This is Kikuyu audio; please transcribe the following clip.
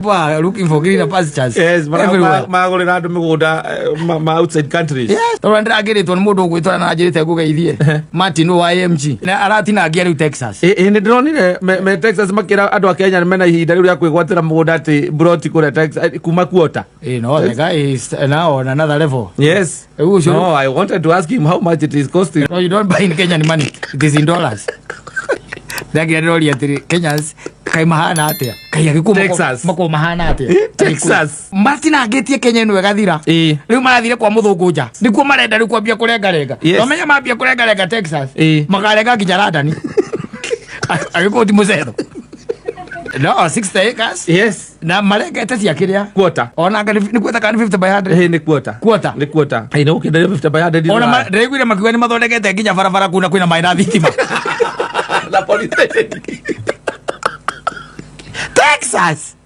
People are looking for greener pastures Yes, everywhere. maragũrĩra andũ mĩgũnda ma outside countries. Yes, tondũ ndĩrangĩrĩtwo nĩ mũndũ ũgwĩtwara na anjĩrĩte ngũgeithie. Martin wa AMG. Na aratinangia rĩu Texas. Ĩ nĩ ndĩronire me Texas makĩra andũ a Kenya mena ihinda rĩu rĩa kwĩgwatĩra mũgũnda atĩ mburoti kũrĩa Texas kuma quarter. No, the guy is now on another level. Yes. Rĩu ũcio- No, I wanted to ask him how much it is costing. No, you don't buy in Kenyan money. It is in dollars. Ndagira ndĩroria atĩrĩ, Kenyans kaĩ mahana atĩa? Kaĩ agĩkũyũ Texas. makoragwo mahana atĩa? Texas. Matinangĩtie Kenya ĩno ĩgathira. Rĩu marathire kwa mũthũngũ nja. Nĩkuo marenda rĩu kwambia kũrengarenga. Nomenya mambia kũrengarenga Texas. Makarenga nginya London. Agĩkũyũ ti mũcetho. No, 60 acres. Na marengete cia kĩrĩa? Quarter. Ona anga nĩ quarter kana nĩ 50 by 100? Ĩ, nĩ quarter. Quarter. Nĩ quarter. Ĩ, nĩ gũkĩenderio 50 by 100 Ona Rũraya. ndĩraiguire makiuga nĩ mathondekete nginya barabara kuna kwĩna maĩ na thitima. Na police station. Texas.